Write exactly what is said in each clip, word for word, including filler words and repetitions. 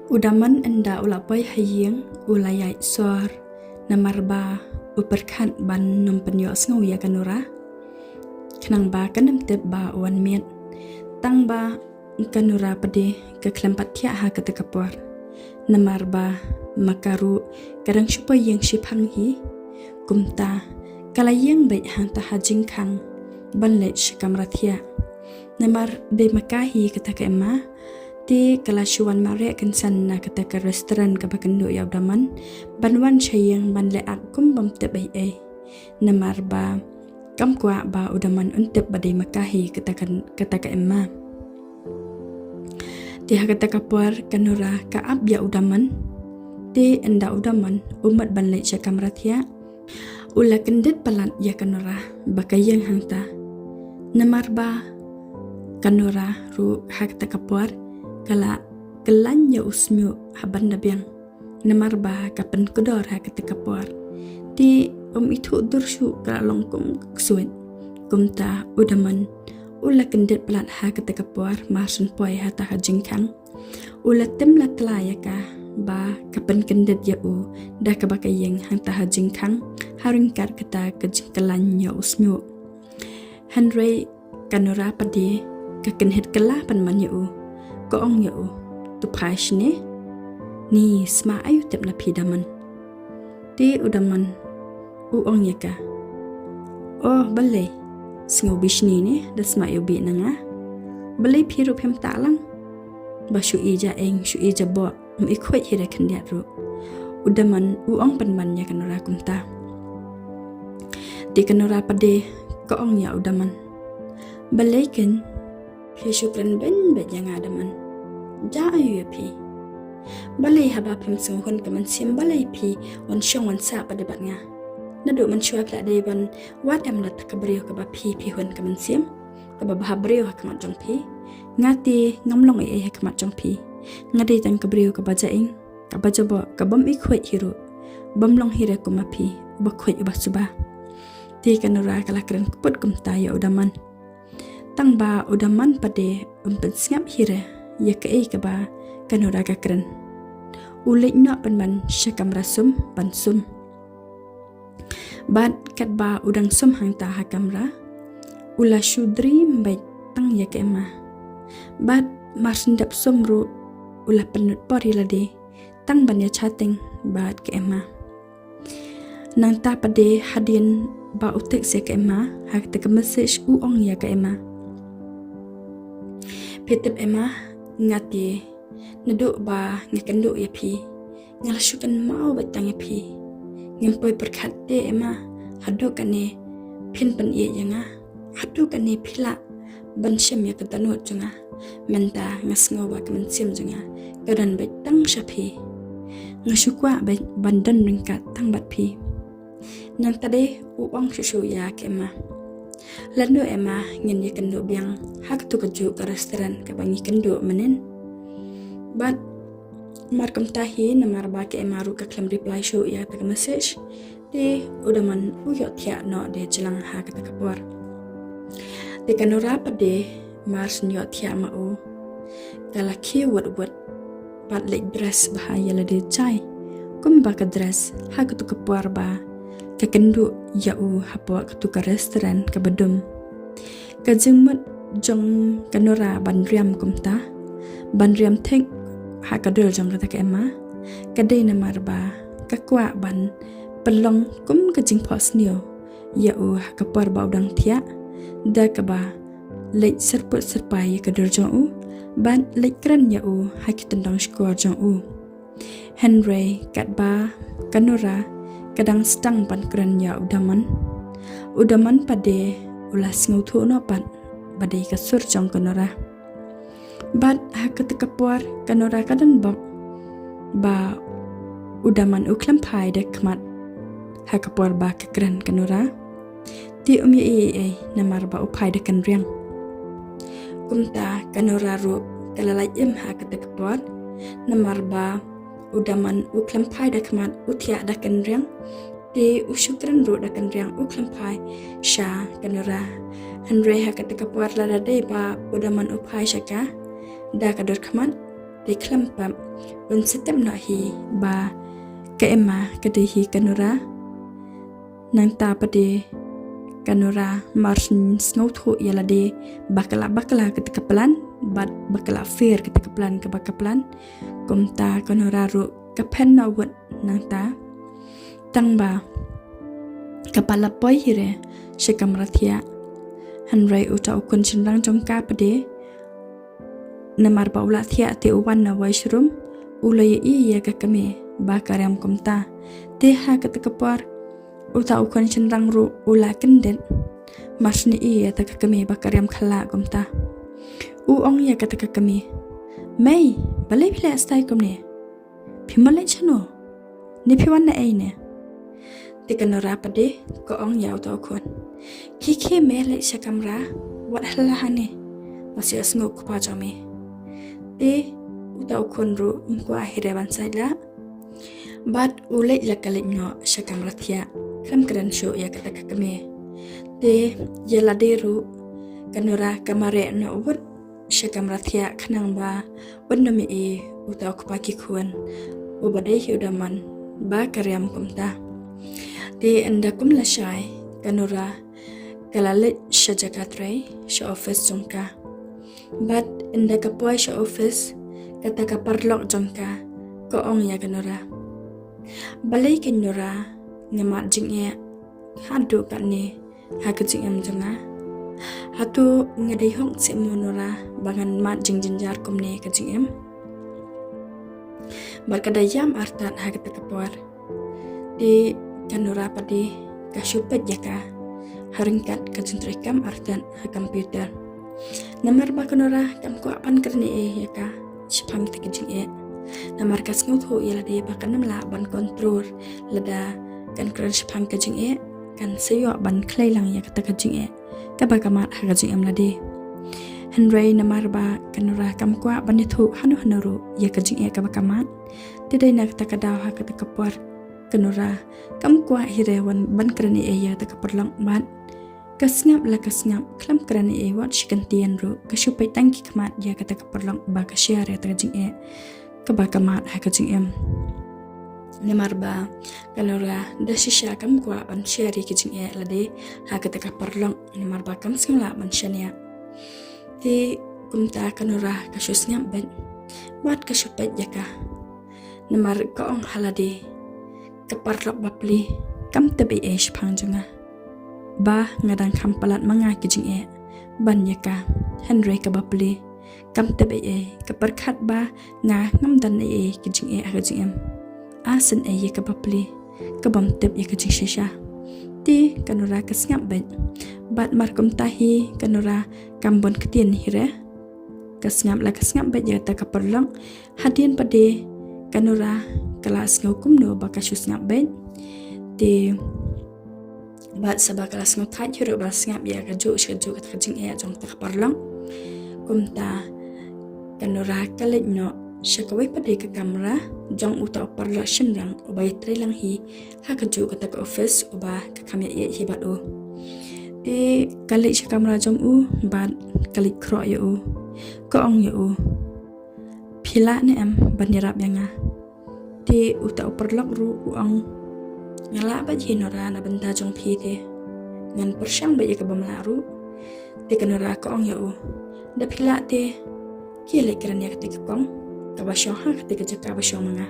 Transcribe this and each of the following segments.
U Daman ynda u la poi ha ïing u la ïaid sor, namar ba u pyrkhat ban nym pynïohsngew ïa ka Nora, khnang ba kan nym tip ba u wan miet. Tang ba ka Nora pat de ka khlem pat thiah ha kata ka por, namar ba ma ka ruh ka dang shu poi ïing shiphang hi. Kumta ka la ïeng beit hangta ha jingkhang ban leit sha kamra thiah. Namar dei ma ka hi kata ka Emma, te ka la shu wan mareh kynsan na kata ka restaurant kaba kynduh ïa u Daman, ban wan sha ïing ban leh act kum bym tip ei ei. Namar ba kam kwah ba u Daman un tip ba dei ma ka hi kata ka, kata ka Emma. Te ha kata ka por ka Nora ka ap ïa u Daman. Te ynda u Daman u mut ban leit sha kamra thiah, u la kyndit palat ïa ka Nora ba ka ïeng hangta. Namar ba ka Nora ruh ha kata ka por ka la kyllain ïa u shñiuh ha ban da biang, namar ba ka pynkdor ha kata ka por. Te um ithuh dur shuh, ka la long kum ka ksuid. Kumta u Daman u la kyndit palat ha kata ka por, mar shen poi hata ha jingkhang. U la tim la tla ïa ka ba ka pynkyndit ïa u da kaba ka ïeng hangta ha jingkhang, ha ryngkat kata ka jingkyllain ïa u shñiuh. Hynrei ka Nora pat de ka kynhit kylla pynban ïa u, ka ong ïa u, "To phai shane, ni sma aïu tip na phi Daman." Te u Daman u ong ïa ka, "Oh balei, sngew bishni ne da sma ïa u bih na nga? Balei phi ruh phim tah lang? Ba shu i ja eng, shu i ja boh, um i khuid hi re khyndiat ruh." U Daman u ong pynban ïa ka Nora kumta. Te ka Nora pat de ka ong ïa u Daman, "Balei ken phi shu kren beiñ beiñ ïa nga Daman? Ja aïu ïa phi? Balei haba phim sngew hun ka mynsiem balei phi wan shong wan sah pat de bad nga? Naduh mynshuwa phi la dei ban wad em da ka briew kaba phi phi hun ka mynsiem, kaba bha briew ha khmat jong phi. Nga te ngam long ei ei ha khmat jong phi. Nga dei tang ka briew kaba ja eng, kaba ja boh, kaba ym i khuid hi ruh. Bym long hi re kum ma phi, uba khuid uba suba." Te ka Nora ka la kren kput kumta ïa u Daman. Tang ba u Daman pat de um pynsngap hi re ïa kaei kaba ka Nora ka kren. U leit noh pynban sha kamra sum ban sum. Bad katba u dang sum hangta ha kamra, u la shu dream beit tang ïa ka Emma. Bad mar shen dep sum ruh u la pynlut por ïa lade tang ban ïa chatting bad ka Emma. Nangta pat de hadien ba u text ïa ka Emma, ha kata ka message u ong ïa ka Emma, "Phi tip Emma, nga te naduh ba nga kynduh ïa phi, nga la shu kynmaw beit tang ïa phi. Ngam poi pyrkhat te Emma, haduh kane phin pynïeit ïa nga, haduh kane phi lah ban shem ïa ka dohnud jong nga. Mynta nga sngew ba ka mynsiem jong nga ka don beit tang sha phi. Nga shu kwah beit ban don ryngkat tang bad phi." Nangta de u ong shuh shuh ïa ka Emma, "Lano Emma ngin ïa kynduh biang ha katu ka juh ka restaurant kaba ngi kynduh mynnin?" Bad mar kumta hi, namar ba ka Emma ruh ka khlem reply shuh ïa kata ka message, te u Daman u ïoh thiah noh de jlang ha kata ka por. Te ka Nora pat de mar shen ïoh thiah ma u, ka la khie wut wut bad leit dress bha ïa lade jai kumba ka dress ha katu ka por ba ka kynduh ïa u hapoh katu ka restaurant kaba dum. Ka jingmut jong ka Nora ban riam kumta, ban riam thik ha ka dur jong kata ka Emma, ka dei namar ba ka kwah ban pynlong kum ka jingphohsniew ïa u ha ka por ba u dang thiah, da kaba leit syrput syrpai ïa ka dur jong u bad leit kren ïa u ha ki tyndong shkor jong u. Hynrei katba ka Nora ka dang sdang ban kren ïa u Daman, u Daman pat de u la sngewthuh noh pat ba dei ka sur jong ka Nora. Bad ha kata ka por ka Nora ka don bok ba u Daman u khlem phai da khmat ha ka por ba ka kren ka Nora. Te um ïohi ei ei namar ba u phai da kynriang. Kumta ka Nora ruh ka la lait im ha kata ka por, namar ba u Daman u khlem phai da khmat, u thiah da kynriang. Te u shu kren ruh da kynriang, u khlem phai sha ka Nora. Hynrei ha kata ka por lada dei ba u Daman u phai sha ka da ka dur khmat, Te khlem pat un sa tip noh hi ba ka Emma ka dei hi ka Nora. Nangta pat de ka Nora mar sngewthuh ïa lade ba ka la bakla kata ka plan bad ba ka la fail kata ka plan kaba ka plan. Kumta ka Nora ruh ka pynnoh wut nangta. Tang ba ka pat la poi hi re sha kamra thiah. Hynrei uta u khun shynrang jong ka pat de, namar ba u la thiah te u wan na washroom, u la ïohi ïa ka kmie ba ka riam kumta. Te ha kata ka por uta u khun shynrang ruh u la kyndit. Mar shu ïohi ïa kata ka kmie ba ka riam khyllah kumta, u ong ïa kata ka kmie, "Mei, balei phi leh style kumne? Phi mlien shano? Ne phi wan na ei ne?" Te ka Nora pat de ka ong ïa uta u khun, "Khie khie me leit sha kamra, wat ha la hangne. Ba shu ïohsngew u kpa jong me." Te uta u khun ruh um kwah hi re ban sait la. Bad u leit la ka leit noh sha kamra thiah, khlem kren shuh ïa kata ka kmie. Te ïa lade ruh ka Nora ka mareh noh wut sha kamra thiah khnang ba un ym ïohi uta u kpa ki khun uba dei hi u Damon ba ka riam kumta. Te ynda kum lashai ka Nora ka la leit sha jaka trei, sha office jong ka. Bad ynda ka poi sha office, kata ka paralok jong ka ka ong ïa ka Nora, "Balei ka Nora nga mad jingeh haduh katne ha ka jingim jong nga? Hato nga dei hok seh mo Nora ba ngan mad jingjynjar kumne ka jingim?" Bad ka da ïam artat ha kata ka por. Te ka Nora pat de ka shu peit ïa ka ha ryngkat ka jingtrei kam artat ha computer. Namar ba ka Nora kam kwah ban kren ei ei ïa ka shaphang kata ka jingeh. Namar ka sngewthuh ïa lade ba kan ym lah ban control lada kan kren shaphang ka jingeh, kan sa ïoh ban khlei lang ïa kata ka jingeh kaba ka mad ha ka jingim lade. Hynrei namar ba ka Nora kam kwah ban ïathuh hano hano ruh ïa ka jingeh kaba ka mad, te dei na kata ka daw ha kata ka por ka Nora kam kwah hi re wan ban kren ei ei ïa kata ka paralok bad ka sngap la ka sngap khlem kren ei ei wat shi kyntien ruh, ka shu peit tang ki khmat ïa kata ka paralok ba ka share ïa kata ka jingeh kaba ka mad ha ka jingim. Namar ba ka Nora da shisha kam kwah ban share ïa ka jingeh lade ha kata ka paralok, namar ba kam sngewlah ban shaniah. Te kumta ka Nora ka shu sngap beit bad ka shu peit ïa ka. Namar ka ong ha lade, "Ka paralok bapli kam tip ei ei shaphang jong nga, ba nga dang kham palat ma nga ki jingeh ban ïa ka. Hynrei ka bapli kam tip ei ei, ka pyrkhat ba nga ngam don ei ei ki jingeh ha ka jingim. A sngewsih ïa ka bapli ka bym tip ïa ka jingshisha." Te ka Nora ka sngap beit. Bad mar kumta hi ka Nora kam bun ktien hi re. Ka sngap la ka sngap beit ïa kata ka paralok. Hadien pat de ka Nora ka la sngew kumno ba ka shu sngap beit. Te bad sa ba ka la sngew thait hi ruh ba la sngap ïa kajuh shi kajuh kata ka jingeh jong kata ka paralok. Kumta ka Nora ka leit noh sha kawei pat de ka kamra jong uta u paralok shynrang uba ïatrei lang hi ha kajuh kata ka office uba ka kham ïaieit hi bad u. Te ka leit sha kamra jong u bad ka leit khroh ïa u. Ka ong ïa u, "Phi lah ne em ban ïarap ïa nga?" Te uta u paralok ruh u ong, "Nga lah beit hi Nora, na bynta jong phi te ngan pyrshang beit ïa ka bym lah ruh." Te ka Nora ka ong ïa u, "Da phi lah te khie leit kren ïa kata ka kong kaba shong ha kata ka jaka ba shong ma nga."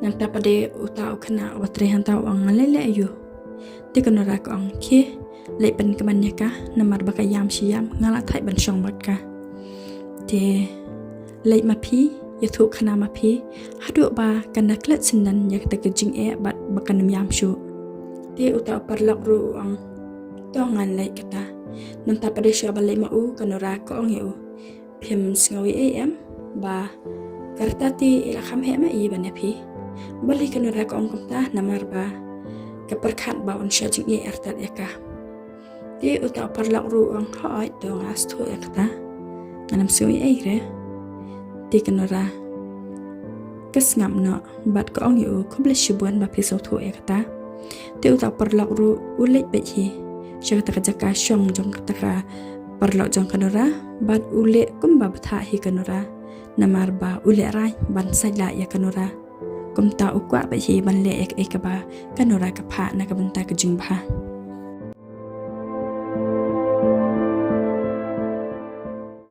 Nangta pat de uta u khynnah uba trei hangta u ong, "Ngan leit leh aiu?" Te ka Nora ka ong, "Khie leit pynkmen ïa ka, namar ba ka ïam shi ïam, nga lah thait ban shong bad ka." Te leit ma phi, ïathuh khana ma phi haduh ba kan da klet syndon ïa kata ka jingeh bad ba kan ym ïam shuh. Te uta u paralok ruh u ong, "To ngan leit kata." Nangta pat de shuwa ba leit ma u ka Nora ka ong ïa u, "Phim sngew ei ei em ba ka rta te i la kham heh ma i ban ïa phi?" Balei ka Nora ka ong kumta? Namar ba ka pyrkhat ba un shah jingeh artat ïa ka. Te uta u paralok ruh u ong, "Hooid, to nga sngewthuh ïa kata, ngan ym sngew ei ei re." Te ka Nora ka sngap noh bad ka ong ïa u, "Khublei shibun ba phi sngewthuh ïa kata." Te uta u paralok ruh u leit beit hi sha kata ka jaka shong jong kata ka paralok jong ka Nora bad u leh kumba bthah hi ka Nora. namar ba u lehrain ban saitlah ïa ka Nora. Kumta u kwah bha hi ban leh ïa kaei kaba ka Nora ka phah na ka bynta ka jingbha.